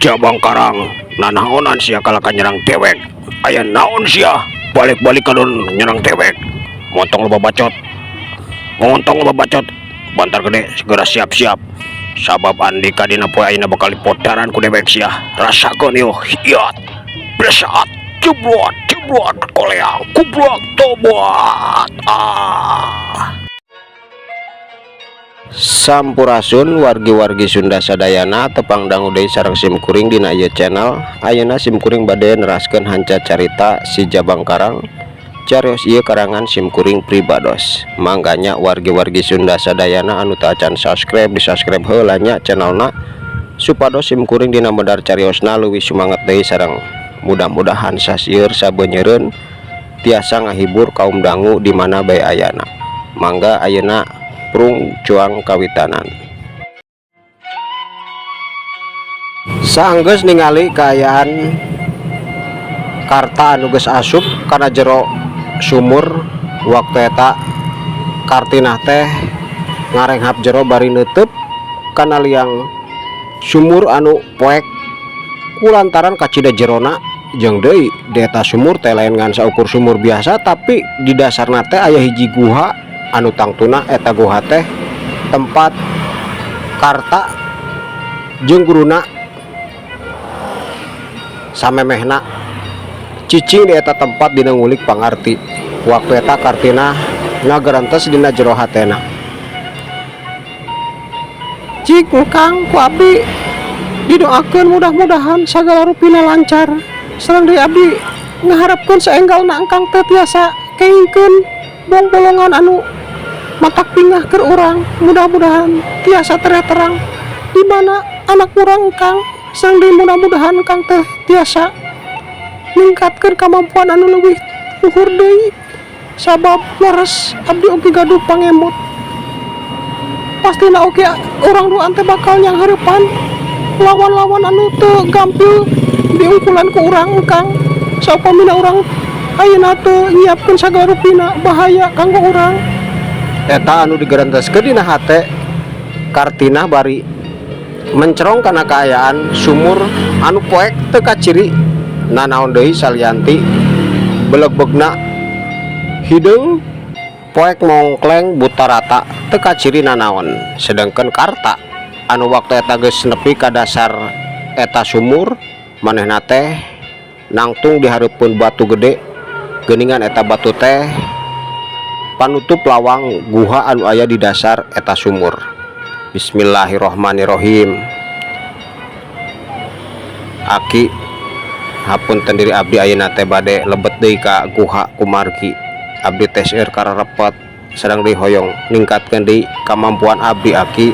Jabang Karang, nanaonan sia kalah ka nyerang dewek? Aya naon sia balik-balik kadon nyerang dewek? Montong loba bacot, montong loba bacot. Bantar Gede, segera siap-siap, sabab andika dina poe ayeuna bakal dipodaran ku dewek. Sia rasakeun ieu. Hiat bersat jebrot jebrot koleang kublak tobat ah. Sampurasun wargi-wargi Sunda sadayana, tepang dangu deui sareng sim kuring dina ieu channel. Ayeuna sim kuring bade neraskeun hanca carita Si Jabang Karang. Carios ieu karangan sim kuring pribados. Mangga nya, wargi-wargi Sunda sadayana anu teu acan subscribe, di subscribe heula nya channelna, supados sim kuring dina medar cariosna leuwih sumanget deui, sareng mudah-mudahan sasieur sabenyeureun tiasa ngahibur kaum dangu di mana bae ayana. Mangga, ayeuna prung cuang kawitanan. Saanggeus ningali kaayaan Karta anu geus asup kana jero sumur, waktu eta Kartinah teh ngarenghap jero bari neuteub kana liang sumur anu poek kulantaran kacida jerona. Jeung deui, di eta sumur teh lain ngan saukur sumur biasa, tapi di dasarna teh aya hiji guha anu tangtuna eta guha teh tempat Karta jeung guruna samemehna cicing di eta tempat dina ngulik pangarti. Waktu eta Kartina ngagerentes dina jero hatena, "Cik Kang, ku abdi didoakeun mudah-mudahan sagala rupina lancar. Sareng deui abdi ngaharepkeun saenggalna engkang teh tiasa kengingkeun bongbolongan anu matak bingah keur urang. Mudah-mudahan tiasa terang di mana anak urang, Kang. Sareng deui mudah-mudahan Kang teh tiasa ningkatkeun kemampuan anu leuwih luhur deui, sabab leres abdi oge gaduh pangemut. Pastina oge urang duaan teh bakal nyanghareupan lawan-lawan anu teu gampil diungkulan ku urang, Kang. Saupamina urang ayeuna teu nyiapkeun sagala rupina, bahaya kanggo urang." Eta anu digerenteskeun dina hate Kartina bari mencerong kana kaayaan sumur anu poek teu kaciri nanaon deui salianti belegbegna hideung, poek mongkleng, buta rata, teu kaciri nanaon. Sedangkan Karta anu waktu eta geus nepi ka dasar eta sumur, manehna teh nangtung di hareupeun batu gede. Geuningan eta batu teh panutup lawang guha anu aya di dasar eta sumur. "Bismillahirrohmanirrohim, Aki, hapunten diri abdi ayeuna teh bade lebet deui ka guha, kumargi abdi teh seueur kararepot sareng deui hoyong ningkatkeun deui kamampuan abdi, Aki."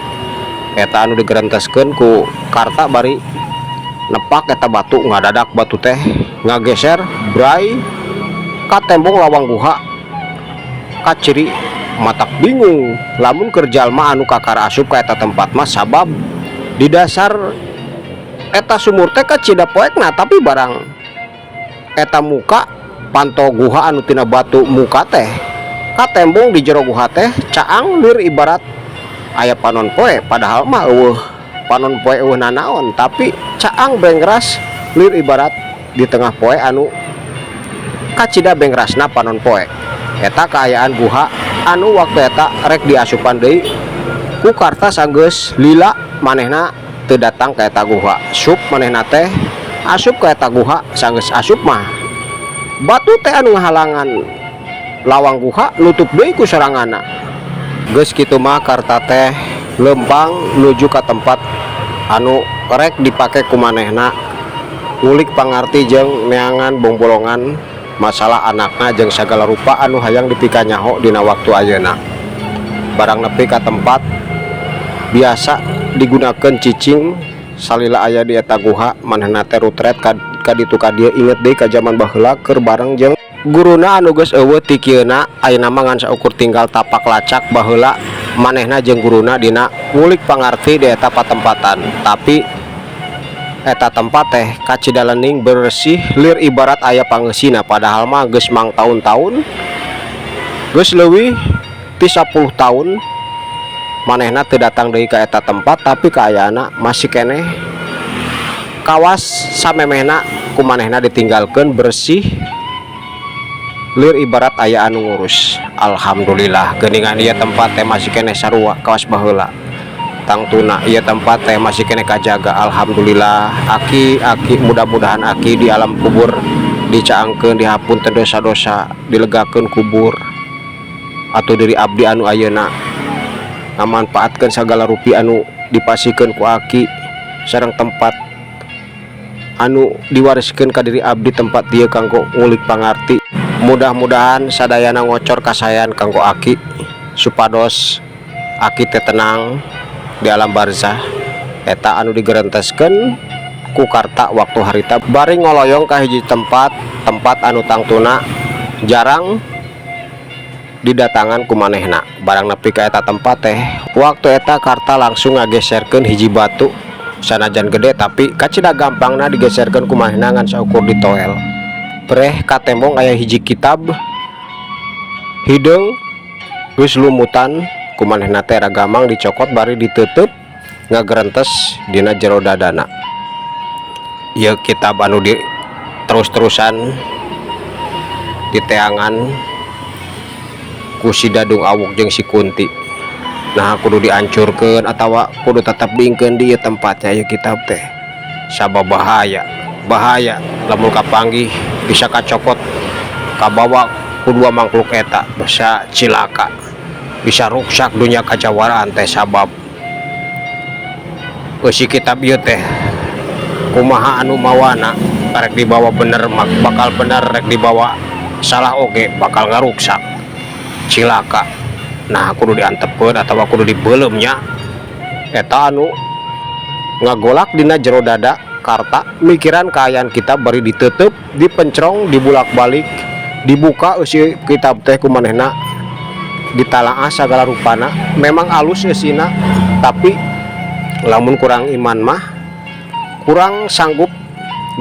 Eta anu digerenteskeun ku Karta bari nepak eta batu. Ngadadak batu teh ngageser bray ka tembong lawang guha. Kaciri matak bingung lamun keur jalma anu kakara asup ka eta tempat mah, sabab di dasar eta sumur teh kacida poekna, tapi barang eta muka panto guha anu tina batu muka teh ka tembong di jero guha teh caang lir ibarat aya panon poe. Padahal mah euweuh panon poe, euweuh nanaon, tapi caang bengras lir ibarat di tengah poe anu kacida bengrasna panon poe. Eta kaayaan guha anu waktu eta rek diasupan deui ku Karta. Sanggeus lila manehna teu datang ka eta guha, sup manehna teh asup ka eta guha. Sanggeus asup mah, batu teh anu ngahalangan lawang guha nutup deui ku soranganna. Geus kitu mah Karta teh lempang nuju ka tempat anu rek dipake ku manehna ngulik pangarti jeung neangan bongbolongan masalah anakna jeung sagala rupa anu hayang dipikanyaho dina waktu ayeuna. Barang nepi ka tempat biasa digunakeun cicing salila aya di eta guha, manehna teh rutret ka ka ditu ka dieu, inget deui ka jaman baheula keur bareng jeung guruna anu geus euweuh tikieuna. Ayeuna mah ngan saukur tinggal tapak lacak baheula manehna jeung guruna dina ngulik pangarti di eta patempatan. Tapi eta tempat teh kacida lening, bersih, lir ibarat aya pangeusina, padahal mah geus mang tahun-tahun, geus leuwih ti 10 tahun manehna teu datang deui ka eta tempat, tapi kaayaanna masih keneh. Kawas samemehna ku manehna ditinggalkeun bersih, lir ibarat aya anu ngurus. Alhamdulillah, geuningan ieu tempat teh masih keneh sarua kawas baheula. Tangtuna ieu tempat teh masih keneh kajaga. Alhamdulillah, Aki, Aki, mudah-mudahan Aki di alam kubur dicaangkeun, dihapunten dosa-dosa, dilegakeun kubur. Atau diri abdi anu ayeuna ngamanfaatkeun sagala rupi anu dipasihkeun ku Aki sareng tempat anu diwariskeun ka diri abdi, tempat dieu kanggo ngulik pangarti. Mudah-mudahan sadayana ngocor kasayan kanggo Aki, supados Aki teh tenang di alam barzah. Eta anu digerenteskeun ku Karta waktu harita bari ngoloyong ka hiji tempat, tempat anu tangtuna jarang didatangan ku manehna. Barang nepi ka eta tempat teh, waktu eta Karta langsung ngageserkeun hiji batu. Sanajan gede, tapi kacida gampangna digeserkeun ku manehna ngan saukur ditoel. Breh, katembong aya hiji kitab hideung geus lumutan. Ku manehna teh gampang dicokot bari ditutup, ngagerentes dina jero dadana. Ieu kitab anu di terus-terusan diteangan ku si Dadung Awuk jeung si Kunti. Nah, kudu dihancurkeun atawa kudu tetap diingkeun di ieu tempatnya ieu kitab teh? Sabab bahaya, bahaya lamun kapanggih, bisa kacokot, kabawa ku dua makhluk eta, bisa cilaka, bisa ruksak dunia kajawaraan teh. Sabab eusi kitab ieu teh kumaha anu mawana, rek dibawa bener bakal bener, rek dibawa salah oge bakal ngaruksak, cilaka. Nah, kudu diantepkeun atawa kudu dibeuleum nya? Eta anu ngagolak dina jero dada Karta, mikiran kaayaan kitab bari ditutup, dipencrong, dibulak-balik, dibuka eusi kitab teh ku manehna, ditalaah sagala rupana. Memang alus eusina, tapi lamun kurang iman mah, kurang sanggup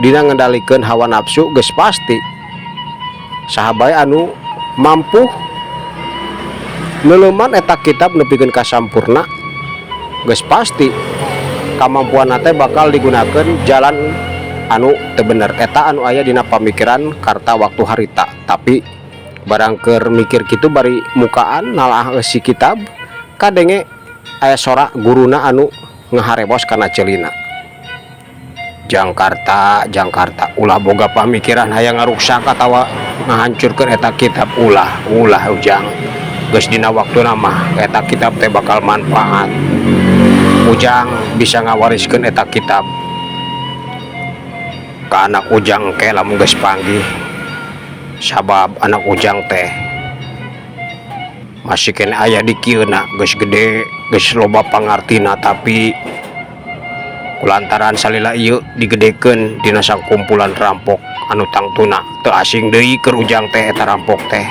dina ngendalikeun hawa nafsu, geus pasti saha bae anu mampu neuleuman eta kitab nepikeun ka sampurna, geus pasti kamampuan teh bakal digunakan jalan anu teu bener. Eta anu aya dina pamikiran Karta waktu harita. Tapi barang keur mikir kitu bari mukaan nalaah eusi kitab, kadenge aya sora guruna anu ngaharewos kana ceulina. "Jang Karta, Jang Karta, ulah boga pamikiran hayang ngaruksak atawa ngahancurkeun eta kitab. Ulah, ulah, Ujang. Geus dina waktuna mah eta kitab teh bakal manfaat. Ujang bisa ngawariskeun eta kitab ka anak Ujang ke lamun geus panggih, sabab anak Ujang teh masih keneh aya di kieuna, geus gede, geus loba pangartina, tapi kulantaran salila ieu digedekeun dina sakumpulan rampok anu tangtuna teu asing deui keur Ujang teh eta rampok teh.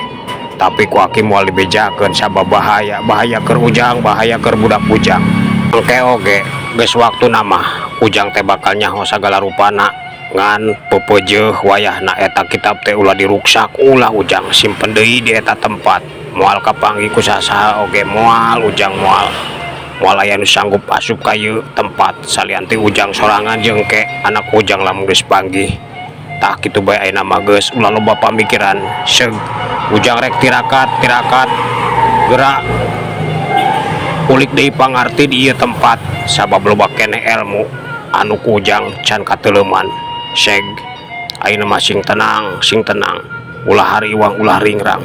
Tapi ku Aki moal dibejakeun, sabab bahaya, bahaya keur Ujang, bahaya keur budak Ujang. Engke oge geus waktuna mah Ujang teh bakal nyaho sagala rupana, ngan pepeujeuh wayahna. Eta kitab teh ulah diruksak, ulah, Ujang. Simpen deui di eta tempat, moal kapanggih ku saha oge moal, Ujang. Moal, moal aya nu sanggup asup ka ieu tempat salian ti Ujang sorangan jeung ke anak Ujang lamun geus panggih. Tah, kitu bae ayeuna mah. Geus, ulah loba pamikiran. Seug, Ujang rek tirakat, tirakat gerak ulik deui pangarti di ieu tempat, sabab loba keneh ilmu anu ku Ujang can kateuleman. Seg, ayeuna mah sing tenang, sing tenang, ulah hariwang, ulah ringrang.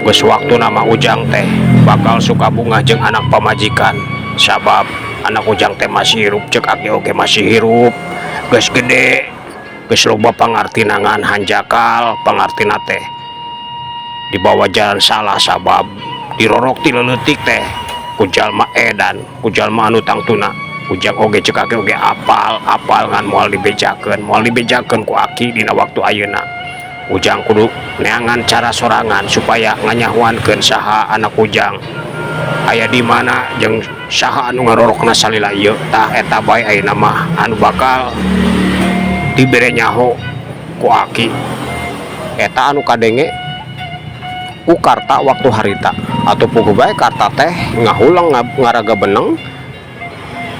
Geus waktuna mah Ujang teh bakal suka bungah jeung anak pamajikan, sabab anak Ujang teh masih hirup, ceuk Aki oge masih hirup, geus gede, geus loba pangartina, ngan hanjakal pangartina teh dibawa jalan salah, sabab dirorok ti leutik teh ku jalma edan, ku jalma anu tangtuna Ujang oge, ceuk Aki oge apal, apal, ngan moal dibejakeun, moal dibejakeun ku Aki dina waktu ayeuna. Ujang kudu neangan cara sorangan supaya nganyahoankeun saha anak Ujang aya di mana jeung saha anu ngarorokna salila ieu. Tah, eta bae ayeuna mah anu bakal dibere nyaho ku Aki." Eta anu kadenge ku Karta waktu harita. Atau puguh bae Karta teh ngahulang, ngaraga beneng,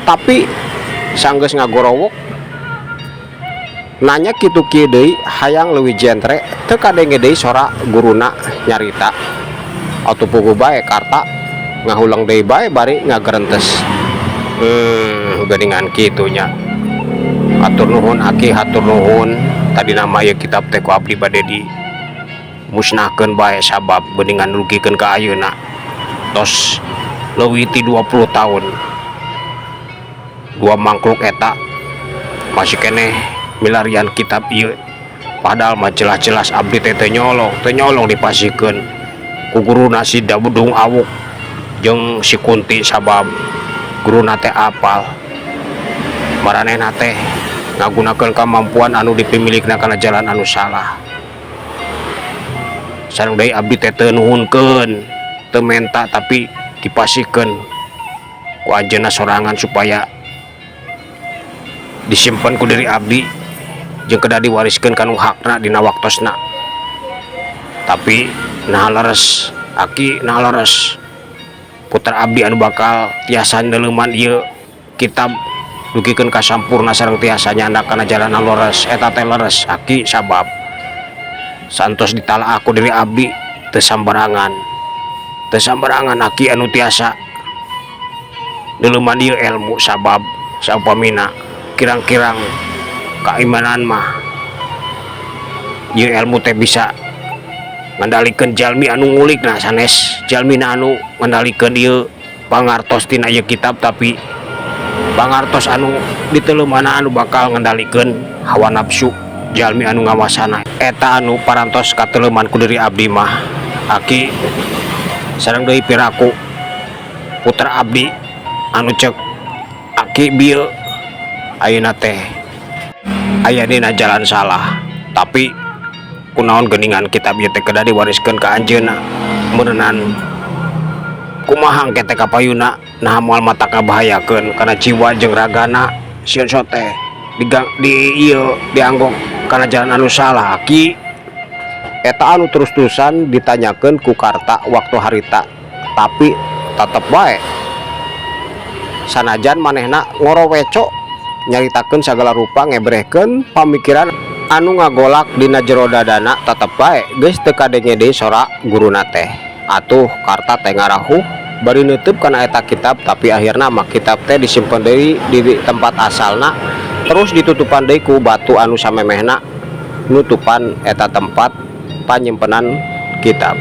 tapi sanggeus ngagorowok. Nanya kitu kieu deui hayang leuwih jentre, teu kadenge deui sora guruna nyarita. Atuh puguh bae Karta ngahuleng deui bae bari ngagerentes. Geuningan kitu nya. Hatur nuhun, Aki, hatur nuhun. Tadina mah ieu kitab teh ku abdi bade di musnahkeun bae sabab geuningan rugikeun ka ayeuna. Tos leuwih ti 20 tahun. Dua mangkluk eta masih keneh milarian kitab ieu. Padahal mah jelas-jelas abdi teh teu nyolong, dipasihkeun ku guruna si Dabudung Awuk jeung si Kunti, sabab guruna teh apal maranehna teh ngagunakeun kamampuan anu dipimilikna kana jalan anu salah. Sareng deui abdi teh teu nuhunkeun, teu menta, tapi dipasihkeun ku anjeunna sorangan supaya disimpen ku diri abdi jeung kedah diwariskeun kanu hakna dina waktosna. Tapi nah leres, Aki, nah leres putra abdi anu bakal tiasa neuleuman ieu kitab dugikeun ka sampurna sareng tiasa nyandak kana jalan anu leres. Eta teh leres, Aki, sabab santos ditalaah ku diri abdi teu sambarangan, teu sambarangan, Aki, anu tiasa neuleuman ieu ilmu, sabab saupamina kirang-kirang kaimanan mah ieu ilmu teh bisa ngendalikeun jalmi anu ngulikna, sanes jalmina anu ngendalikeun ieu pangartos tina ieu kitab, tapi pangartos anu diteuleumana anu bakal ngendalikeun hawa nafsu jalmi anu ngawasana. Eta anu parantos kateleuman ku diri abdi mah, Aki. Sareng deui piraku putra abdi anu cek Aki bieu ayeuna teh aya dina jalan salah, tapi kunaon geuningan kitab ieu teh kedah diwariskeun ka anjeunna? Meureunan kumaha engke teh kapayuna? Nah, moal matak ngabahayakeun kana jiwa jeung ragana sieun so teh di ieu dianggok kana jalan anu salah, Aki? Eta anu terus-terusan ditanyakeun ku Karta waktu harita, tapi tetep bae sanajan manehna ngoroweco nyaritakeun sagala rupa, ngebrehkeun pamikiran anu ngagolak dina jero dadana, tetep bae geus teu kadenge deui sora guruna teh. Atuh Karta teh ngarahuh bari neuteub kana eta kitab, tapi akhirna mah kitab teh disimpen deui di tempat asalna, terus ditutupan deui ku batu anu samemehna nutupan eta tempat panyimpenan kitab.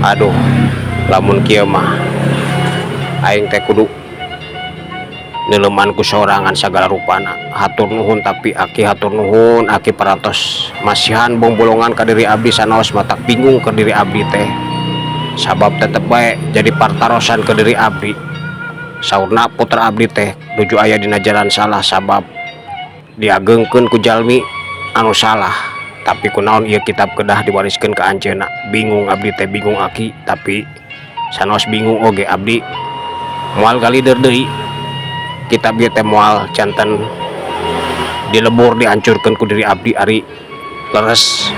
Aduh, lamun kieu mah aing teh kudu neuleuman ku sorangan sagala rupana. Hatur nuhun tapi, Aki, hatur nuhun Aki parantos masihan bongbolongan ka diri abdi, sanaos matak bingung ke diri abdi teh, sabab tetep bae jadi partarosan ke diri abdi. Saurna putra abdi teh nuju aya dina jalan salah sabab diagengkeun ku jalmi anu salah, tapi kunaon ieu kitab kedah diwariskeun ka anjeunna? Bingung abdi teh, bingung, Aki. Tapi sanaos bingung oge abdi moal galider deui kitab ieu teh, moal janten dilebur, dihancurkeun ku diri abdi. Ari leres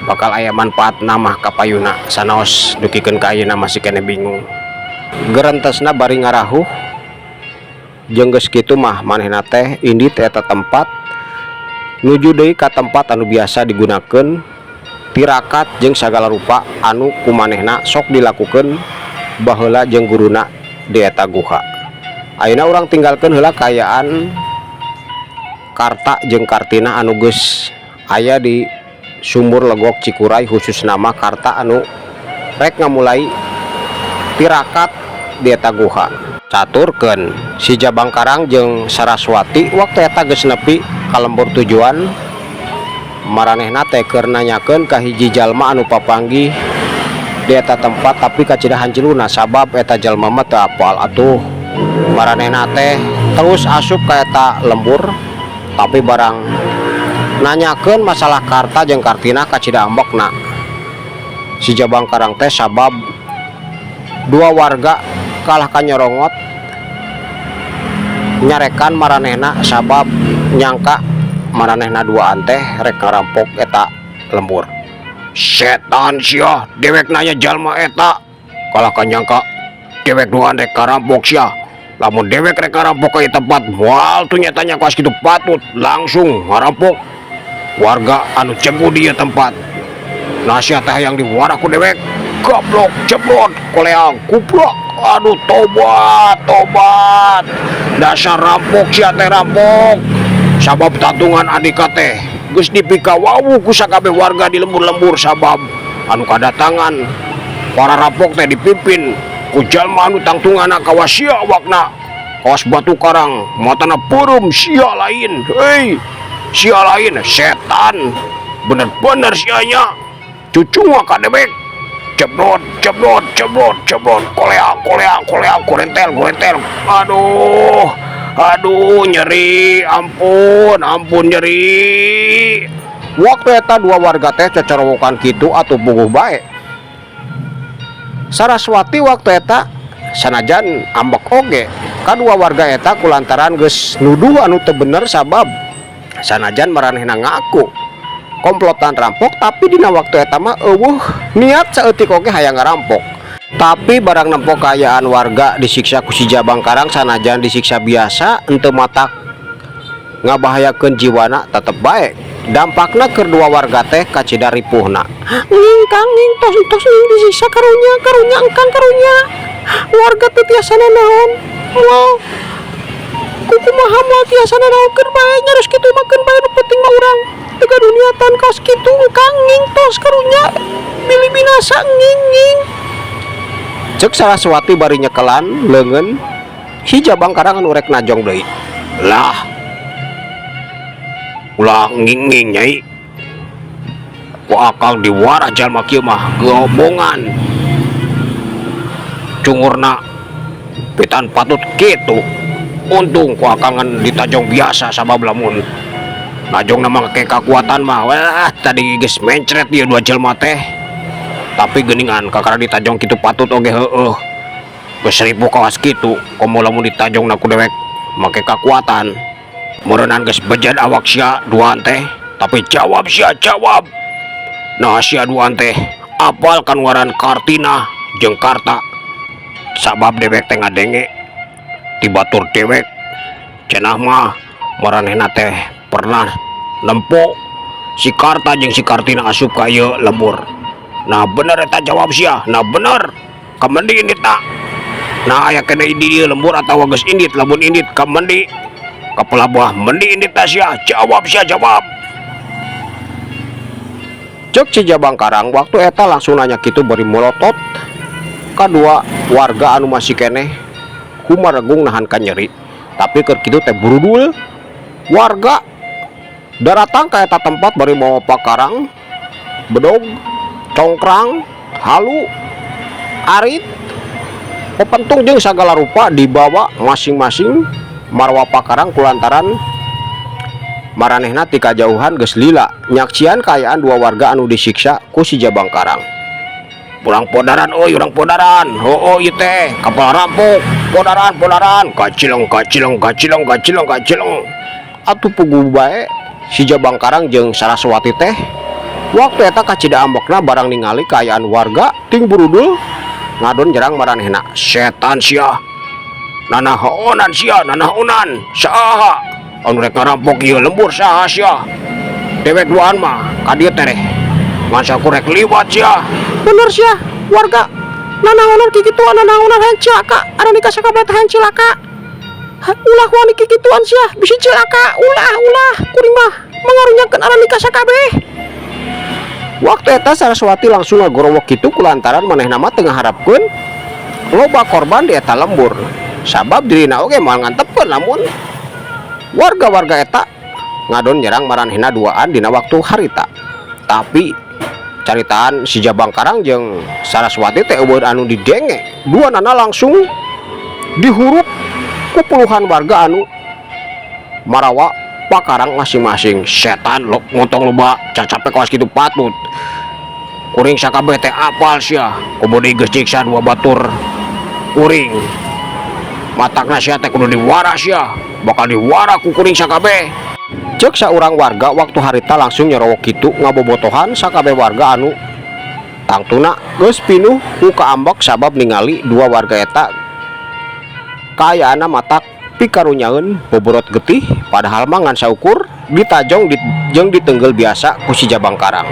bakal aya manfaatna mah kapayuna, sanaos dugikeun ka ayeuna masih keneh bingung. Gerentesna bari ngarahuh jeung geus kitu mah manehna teh indit eta tempat nuju deui ka tempat anu biasa digunakeun tirakat jeung sagala rupa anu ku manehna sok dilakukeun baheula jeung guruna di eta guha. Ayeuna urang tinggalkeun heula kaayaan Karta jeung Kartina anu geus aya di Sumur Legok Cikuray, khususna mah Karta anu rek ngamulai tirakat di eta guha. Caturkeun si Jabang Karang jeung Saraswati waktu eta geus nepi ka lembur tujuan. Maranehna teh keur nanyakeun ka hiji jalma anu papanggih di eta tempat, tapi kacida hanciluna sabab eta jalma mah teu apal. Atuh maranehna teh terus asup ka eta lembur, tapi barang nanyakeun masalah Karta jeung Kartina kacida ambekna si Jabang Karang teh, sabab dua warga kalah kanyorongot nyarekan maranehna sabab nyangka maranehna duaan teh rek ngarampok eta lembur. "Setan sia, dewek nanya jalma eta kalah kanyangka dewek duaan rek ngarampok sia." Lamun dewek rek ngarampok ka ieu tempat, moal tuh nyatanya kawas kitu patut langsung ngarampok warga anu cegu di ieu tempat. Nah, sia teh yang diwarah ku dewek, gablok jeblot koleang kuplok. Aduh, tobat tobat, dasar rampok sia teh, rampok. Sabab tangtungan andika teh geus dipikawawuh ku sakabeh warga di lembur-lembur, sabab anu kadatangan para rampok teh dipimpin ku jalma anu tangtunganna kawas sia, awakna kawas batu karang, matana peureum. Sia lain hei, sia lain setan, bener-bener sianya cucunga ka dewek, jeblot jeblot jeblot jeblot koleang koleang koleang, gorentel gorentel. Aduh aduh, nyeri, ampun ampun, nyeri. Waktu eta dua warga teh cocorowokan kitu, atuh puguh bae Saraswati waktu eta sanajan ambek oge kadua warga eta kulantaran geus nuduh anu teu bener, sabab sanajan maranehna ngaku komplotan rampok, tapi dina waktu eta mah euweuh niat saeutik oge hayang ngarampok. Tapi barang nempo kaayaan warga disiksa ku si Jabang Karang, sanajan disiksa biasa henteu matak ngabahayakeun jiwana, tetep bae dampakna keur dua warga teh kacida ripuhna. Nging kang, nging, tos tos nging, disiksa, karunya karunya engkang, karunya warga teu tiasa nanaon, moal kukumaha, moal tiasa nanaon, keun bae nyarus kitu mah, keun bae, nu penting mah urang teu gaduh niatan kaos kitu. Engkang, nging, tos, karunya, bilih binasa, nging nging, cek Saraswati bari nyekelan leungeun si Jabang Karang anu rek najong deui. Lah, ulah nging-nging, Nyai, ku akang diwarah jalma kieu mah, geobongan cungurna pitan patut kitu. Untung ku akang ngan ditajong biasa, sabab lamun najong mah make kakuatan mah, wah, tadi geus mencret ieu dua jelma teh. Tapi geuningan kakara ditajong kitu patut oge, heueuh, geus ripuh kawas kitu, komo lamun ditajong ku dewek make kakuatan, meureunan geus bejad awak sia duaan teh. Tapi jawab sia, jawab. Nah, sia duaan teh apal kan ngaran Kartina jeung Karta? Sabab dewek teh ngadenge ti batur dewek, cenah mah maranehna teh pernah nempo si Karta jeung si Kartina asup ka ieu lembur. Nah, bener eta? Jawab sia. Nah, bener, ka mendi inditna? Nah, aya keneh di dieu lembur atawa geus indit? Lamun indit, ka mendi, ka pelabuhan mendi inditna? Sia jawab, sia jawab, cek si Jabang Karang. Waktu eta langsung nanya kitu bari molotot kadua warga anu masih keneh humaregung nahan ka nyeri. Tapi keur kitu teh burudul warga daratang ka eta tempat bari mawa pakarang, bedog, congkrang, halu, arit, pepentung jeung sagala rupa dibawa, masing-masing marwa pakarang, kulantaran maranehna ti kajauhan geus lila nyaksian kaayaan dua warga anu disiksa ku si Jabang Karang. Urang podaran euy, urang podaran. Oh, ieu teh kapal rampok. Podaran, podaran, kacileng kacileng kacileng kacileng kacileng. Atuh puguh bae si Jabang Karang jeung Saraswati teh waktu eta kacida ambekna barang ningali kaayaan warga ting burudul ngadon nyerang maranehna. Setan sia, nanaonan sia, nanaonan? Saha anu rek ngarampok ieu lembur, saha sia? Dewek duaan mah ka dieu teh ngan sakur rek liwat sia. Bener sia warga, nanaonan kikituan, nanaonan? Hayang cilaka arani ka sakabeh teh, hayang cilaka. Ulah wani kikituan sia, bisi cilaka. Ulah ulah, kuring mah mangarunyakeun arani ka sakabeh. Waktu eta Saraswati langsung ngagorowok kitu kulantaran manehna mah teu ngaharapkeun loba korban di eta lembur, sabab dirina oge moal ngantepkeun lamun warga-warga eta ngadon nyerang maranehna duaan dina waktu harita. Tapi caritaan si Jabang Karang jeung Saraswati teh euweuh anu didenge, dua nana langsung dihurup ku puluhan warga anu marawa pakarang masing-masing. Setan lo, ngontong loba cacape kawas kitu patut, kuring sakabeh teh apal sia, komo deui geus nyiksa dua batur kuring, matakna sia teh kudu diwara sia, bakal diwara ku kuring sakabeh, cek saurang warga. Waktu harita langsung nyerowok kitu ngabobotohan sakabeh warga anu tangtuna geus pinuh ku kaambek, sabab ningali dua warga eta. Kaayaanna matak pikarunyaeun boborot getih padahal mah ngan saukur ditajong di, jeung ditenggel biasa ku si Jabang Karang.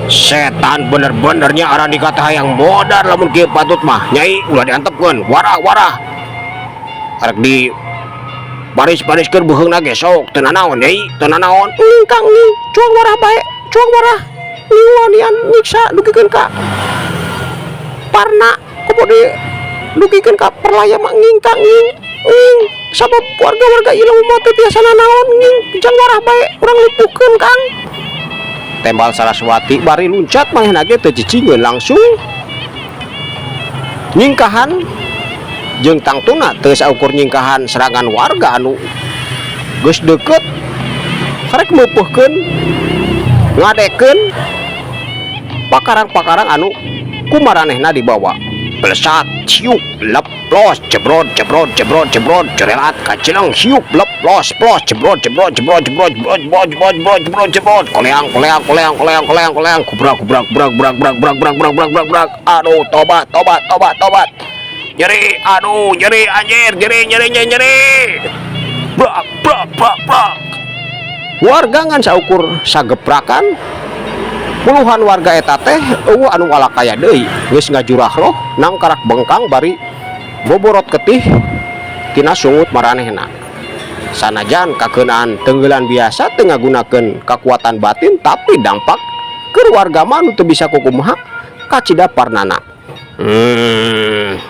Setan bener-benernya Arandika teh hayang modar lamun kieu patut mah. Nyai, ulah diantepkeun, warah warah. Arek di baris-bariskeun beuheungna ge sok teu nanaon, Nyai, teu nanaon. Nging, Kang, nging, cuang warah bae, cuang warah. Wanian nyiksa dugikeun ka parna, komo di dugikeun ka perlaya mah. Nging, Kang, nging, nging, sabab warga-warga ieu mah teu tiasa nanaon. Nging, jang warah bae, urang lipuhkeun, Kang, tembal Saraswati bari luncat. Manehna ge teu cicingeun, langsung nyingkahan jeung tangtuna teu saukur nyingkahan serangan warga anu geus deukeut karek meupuhkeun ngadekeun pakarang-pakarang anu kumaranehna dibawa. Blesat, ciuk, leplos, jebrot, jebrot, jebrot, jebrot, jerelat, kacileng, siuk, leplos, plos, jebrot, jebrot, jebrot, jebrot, jebrot, jebrot, jebrot, jebrot, jebrot, jebrot, koleang, koleang, koleang, koleang, koleang, koleang, kubrak, kubrak, kubrak, kubrak, kubrak, kubrak, kubrak, kubrak, kubrak, kubrak, kubrak, aduh, tobat, tobat, tobat, tobat, nyeri, aduh, nyeri, anjir, nyeri, nyeri, nyeri, nyeri, brak, brak, brak, brak. Warga ngan saukur sageprakan puluhan warga eta teh euweuh anu walakaya deui, geus ngajurah roh nangkarak bengkang bari boborot ketih tina sungut maranehna. Sanajan kakeunaan tenggelan biasa, teu ngagunakeun kakuatan batin, tapi dampak keur warga mah nu teu bisa kukumaha kacida parnana.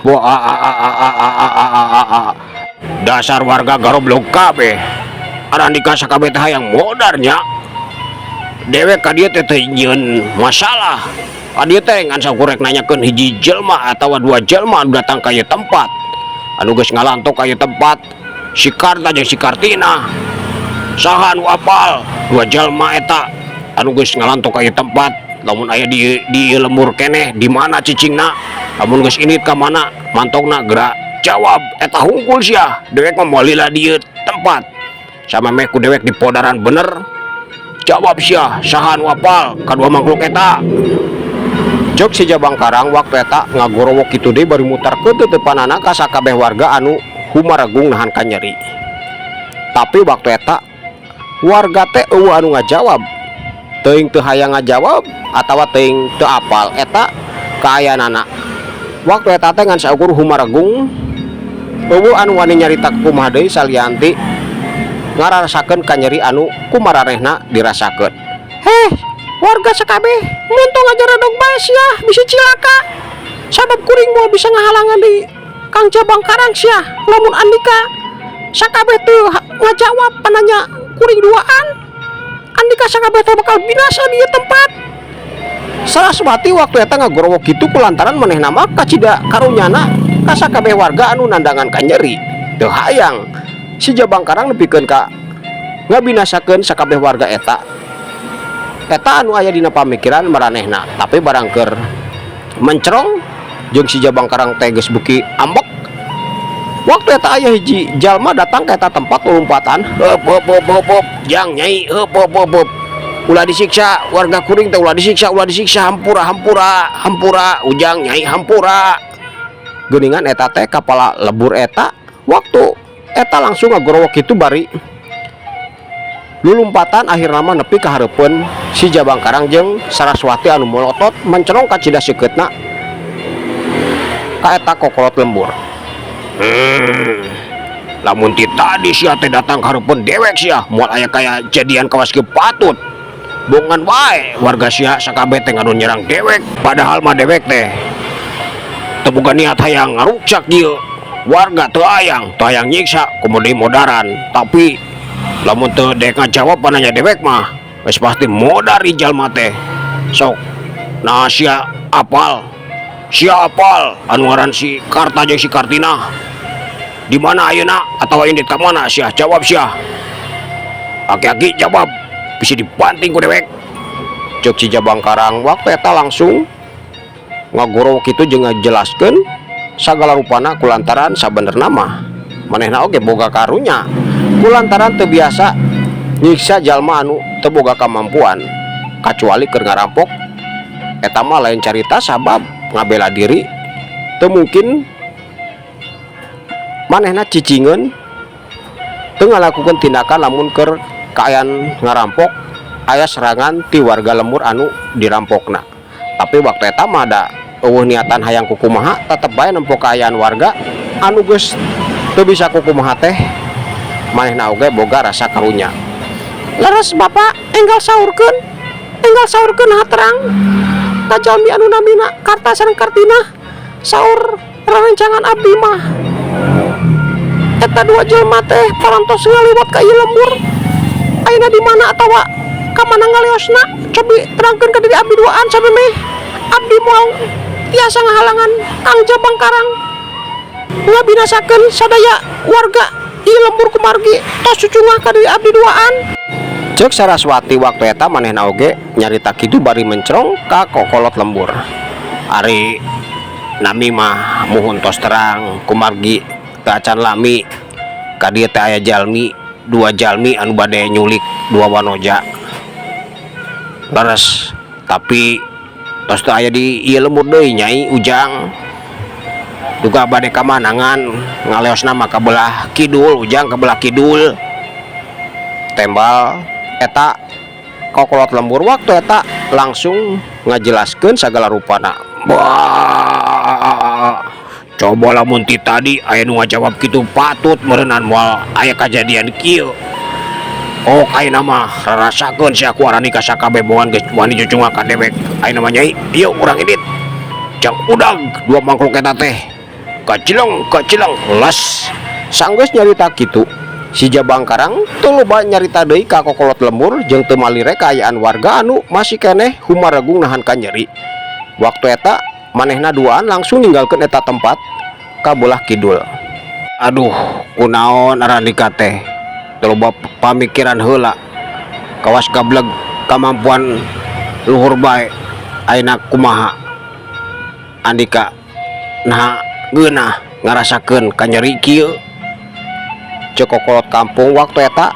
Wah, a, a, a, a, a, a, a, a, a, a. Dasar warga garoblog kabeh. Arandika sakabeh teh hayang modarnya. Dewek ka dieu teh teu nyieun masalah. Ka dieu teh ngan saukur rek nanyakeun hiji jelma atawa dua jelma anu datang ka ieu tempat. Anu geus ngalantok ka ieu tempat, si Karta jeung si Kartina. Saha anu apal dua jelma eta anu geus ngalantok ka ieu tempat? Lamun aya di lembur keneh, di mana cicingna? Lamun geus indit ka mana mantokna? Geura jawab eta hungkul sia. Dewek mah moal lila di ieu tempat. Samemeh ku dewek dipodaran bener. Jawab sia, saha anu apal kadua makhluk eta? Jok si Jabang Karang waktu eta ngagorowok kitu deui bari mutarkeun teuteupanana ka sakabeh warga anu humaragung nahan kanyeri. Tapi waktu eta warga teh euweuh anu ngajawab. Teuing teu hayang ngajawab atawa teuing teu apal eta kaayaanana. Waktu eta teh ngan saukur humaragung, euweuh anu wani nyarita kumaha deui salian ti ngararasakeun kanyeri anu kumaranehna dirasakeun. Heh, warga sakabeh, montong ngajaradog bae sia, bisi cilaka. Sabab kuring moal bisa ngahalangan deui Kang Jabang Karang sia lamun andika sakabeh teu ngajawab pananya kuring duaan. Andika sakabeh teh bakal binasa di ieu tempat. Saraswati waktu eta ngagorowok kitu kulantaran manehna mah kacida karunyana ka sakabeh warga anu nandangan kanyeri. Teu hayang si Jabang Karang nepikeun ka ngabinasakeun sakabeh warga eta. Eta anu aya dina pamikiran maranehna, tapi barang keur mencerong jeung si Jabang Karang teh geus beuki ambek. Waktu eta aya hiji jalma datang ka eta tempat lompatan, heup heup heup heup heup, jang, Nyai, heup heup heup heup. Ulah disiksa warga kuring teh, ulah disiksa, ulah disiksa, hampura, hampura, hampura, ujang, Nyai, hampura. Geuningan eta teh kapala lebur eta waktu eta langsung ngagorowok kitu bari lulumpatan, akhirna mah nepi ka hareupeun si Jabang Karang jeung Saraswati anu molotot mencerong kacida seukeutna ka eta kokolot lembur. Lamun ti tadi sia teh datang ka hareupeun dewek sia, moal aya kaya jadian kawas kieu patut. Bongan wae warga sia sakabeh teh ngadu nyerang dewek, padahal mah dewek teh teu boga niat hayang ngaruksak dieu. Warga teu hayang nyiksa, komo deui modaran. Tapi lamun teu dek ngajawab pananya dewek mah geus pasti modar jalma teh. Sok, nah sia apal? Sia apal anu ngaran si Karta jeung si Kartina? Di mana ayeuna atawa indit ka mana sia? Jawab sia. Aki-aki jawab, bisa dibanting ku dewek. Cek si Jabang Karang waktu eta langsung ngagorowok kitu jeung ngajelaskeun sagala rupana kulantaran sabenerna mah manehna oge boga karunya kulantaran teu biasa nyiksa jalma anu teu boga kamampuan, kacuali keur ngarampok eta mah lain carita, sabab ngabela diri teu mungkin. Manehna cicingeun teu ngalakukeun tindakan lamun keur kaayaan ngarampok aya serangan ti warga lembur anu dirampokna. Tapi waktu eta mah da euweuh niatan hayang kukumaha, tetep bae nempo kaayaan warga anu geus teu bisa kukumaha teh, manehna oge boga rasa karunya. Leres, Bapak, enggal saurkeun, enggal saurkeun haterang ka jalmi anu namina Karta sareng Kartina. Saur rerencangan abdi mah eta dua jelema teh parantos ngaliwat ka ieu lembur. Ayeuna di mana atawa ka mana ngaleosna? Cobi terangkeun ka diri abdi duaan samemeh abdi moal tiasa ngahalangan Kang Jabang Karang ngabinasakeun sadaya warga ieu lembur kumargi tos cucungah ka diri abdi duaan, cek Saraswati. Waktu eta manehna oge nyarita kitu bari mencrong ka kokolot lembur. Ari nami mah muhun, tos terang kumargi teu acan lami ka dieu teh aya jalmi, dua jalmi anu bade nyulik dua wanoja. Leres, tapi tos teu aya di ieu lembur deui, Nyai. Ujang duga bade ka mana, ngan ngaleosna mah ka belah kidul, Ujang, ka belah kidul. Tembal eta kokolot lembur waktu eta langsung ngajelaskeun sagala rupana. Wah, coba lamun ti tadi aya nu ngajawab kitu patut, meureunan moal aya kajadian kieu. Oh, ayeuna mah rarasakeun sia ku arani ka sakabeh bongan geus wani cucungah ka dewek. Ayeuna mah, Nyai, ieu urang indit jang udag dua mangkluk eta teh, kacileng kacileng las. Sanggeus nyarita kitu, si Jabang Karang teu loba nyarita deui ka kokolot lembur jeung teu malire kaayaan warga anu masih keneh humaregung nahan kanyeri. Waktu eta manehna duaan langsung ninggalkeun eta tempat ka belah kidul. Aduh, kunaon arandika teh teu loba pamikiran heula, kawas gableg kamampuan luhur bae. Ayeuna kumaha, Andika? Nah, geunah ngarasakeun kanyeri kieu, cek kokolot kampung waktu eta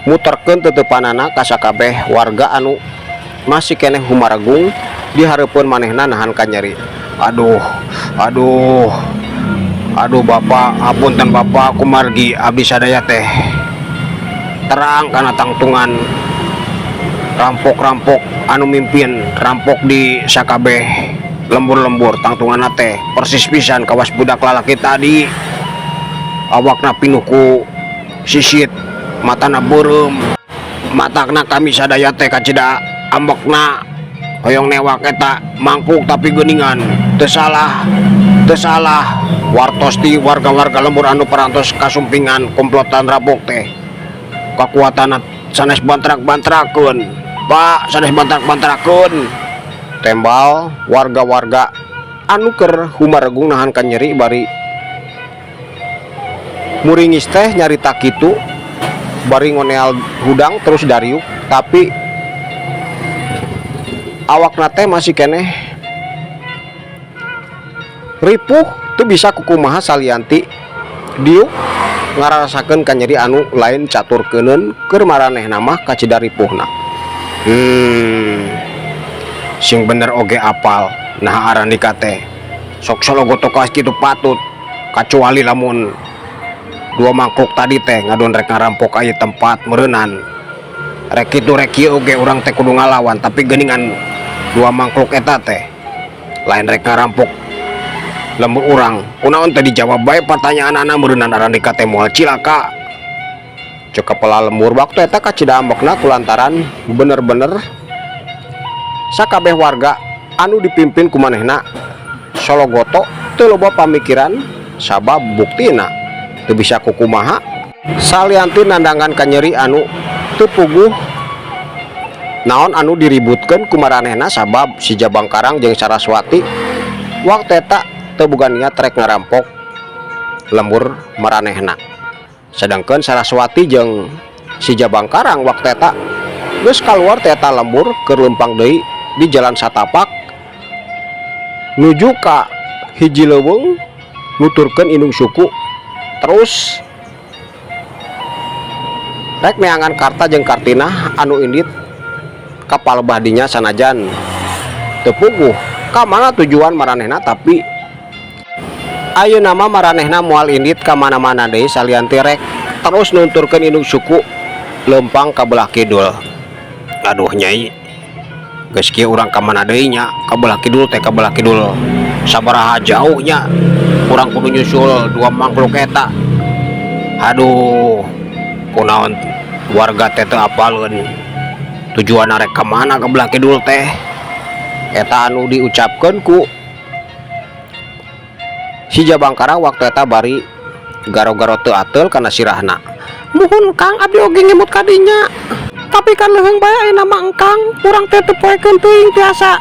muterkeun teteupanana ka sakabeh warga anu masih keneh humaregung di hareupeun manehna nahan kanyeri. Aduh, aduh, aduh, Bapak, hapunten Bapak, kumargi abdi sadaya teh terang kana tangtungan rampok-rampok anu mimpin rampok di sakabeh lembur-lembur. Tangtungan teh persis pisan kawas budak lalaki tadi, awakna pinuh ku sisit, matana beureum. Matakna kami sadaya teh kacida ambekna hoyong newak eta mangkuk, tapi geuningan teu salah, teu salah wartos ti warga-warga lembur anu parantos kasumpingan komplotan rampok teh kakuatan sanes bantrak-bantrakeun, Pak, sanes bantrak-bantrakeun. Tembal warga-warga anu keur humaregung nahan kanyeri bari muringis teh nyarita kitu bari ngoneal hudang terus dariuk, tapi awakna teh masih keneh ripuh, teu bisa kukumaha salianti diuk ngarasakeun kanyeri anu lain catur keuneun keur maranehna mah kacida ripuhna. Sing bener oge apal nah arandika teh sok sologoto kawas kitu patut, kacuali lamun dua mangkuk tadi teh ngadon rek ngarampok aya tempat, meureunan rek kitu rek kieu oge urang teh kudu ngalawan. Tapi geuningan dua mangkluk eta teh lain rek ngarampok lembur urang, kunaon teh dijawab bae pertanyaan anak? Meureunan arandika teh moal cilaka, cek kepala lembur. Waktu eta kacida ambekna kulantaran bener-bener sakabeh warga anu dipimpin ku manehna sologoto teu loba pamikiran, sabab buktina teu bisa kukumaha salianti nandangan kanyeri anu teu puguh naon anu diributkeun ku maranehna, sabab si Jabang Karang jeung Saraswati waktu eta teu boga niat rek ngarampok lembur maranehna. Sedangkan Saraswati jeung si Jabang Karang waktu eta geus kaluar ti eta lembur keur leumpang deui di jalan satapak nuju ka hiji leuweung nuturkeun indung suku, terus rek neangan Karta jeung Kartinah anu indit ka palebah dinya. Sanajan teu puguh ka mana tujuan maranehna, tapi Ayeuna mah maranehna moal indit ka mana-mana deui salian ti rek terus nunturkeun indung suku leumpang ka belah kidul. Aduh Nyai, geus kieu urang ka mana deui nya? Ka belah kidul teh, ka belah kidul sabaraha jauh nya urang kudu nyusul dua makhluk eta? Aduh, kunaon warga teh teu apaleun tujuan rek ka mana ka belah kidul teh? Eta anu diucapkeun ku si Jabangkara waktu eta bari garo-garo teu ateul kana sirahna. Muhun Kang, abdi oge ngemut kadinya, tapi kan leuheung bae ayeuna mah engkang. Urang teh teu poekeun teuing tiasa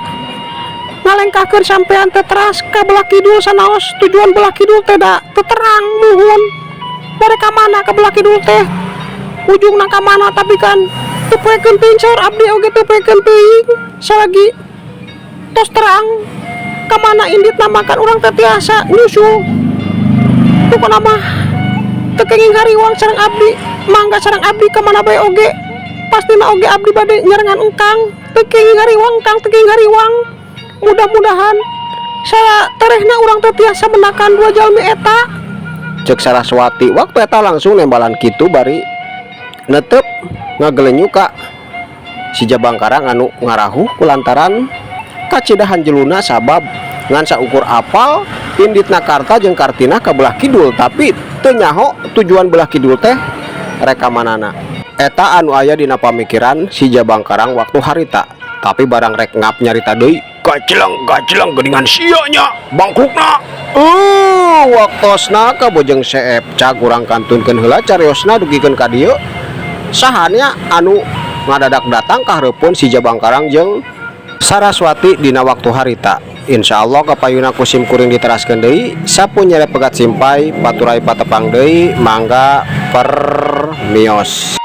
ngalengkahkeun sampean teh teras ka belah kidul, sanaos tujuan belah kidul teh da teu terang. Muhun, bade ka mana ka belah kidul teh, ujungna ka mana? Tapi kan teu poekeun teuing, saur abdi oge teu poekeun teuing. Salagi tos terang ka mana inditna mah kan urang teh tiasa nyusul. Pokona mah teu kenging hariwang sareng abdi, mangga sareng abdi ka mana bae oge pastina oge abdi bade nyarengan engkang. Teu kenging hariwang, Kang, teu kenging hariwang. Mudah-mudahan saya terehna urang teh tiasa menakan dua jalmi eta, cek Saraswati waktu eta langsung nembalan kitu bari netep ngagelenyu ka si Jabangkarang anu ngarahuh kulantaran kacida hanjeluna, sabab ngan saukur apal inditna Karta jeung Kartina ka belah kidul, tapi teu nyaho tujuan belah kidul teh rek ka manana. Eta anu aya dina pamikiran si Jabangkarang waktu harita, tapi barang rek ngap nyarita deui, gajleng gajleng geuningan sia nya bangkrukna. Waktosna kabojeng seep cag urang kantunkeun heula cariosna dugikeun ka dieu. Saha nya anu ngadadak datang ka hareupeun si Jabangkarang jeung Saraswati dina waktu harita? Insya Allah kapayuna ku sim kuring diteraskeun deui. Sapu nyere pegat simpay paturay patepang deui, mangga permios.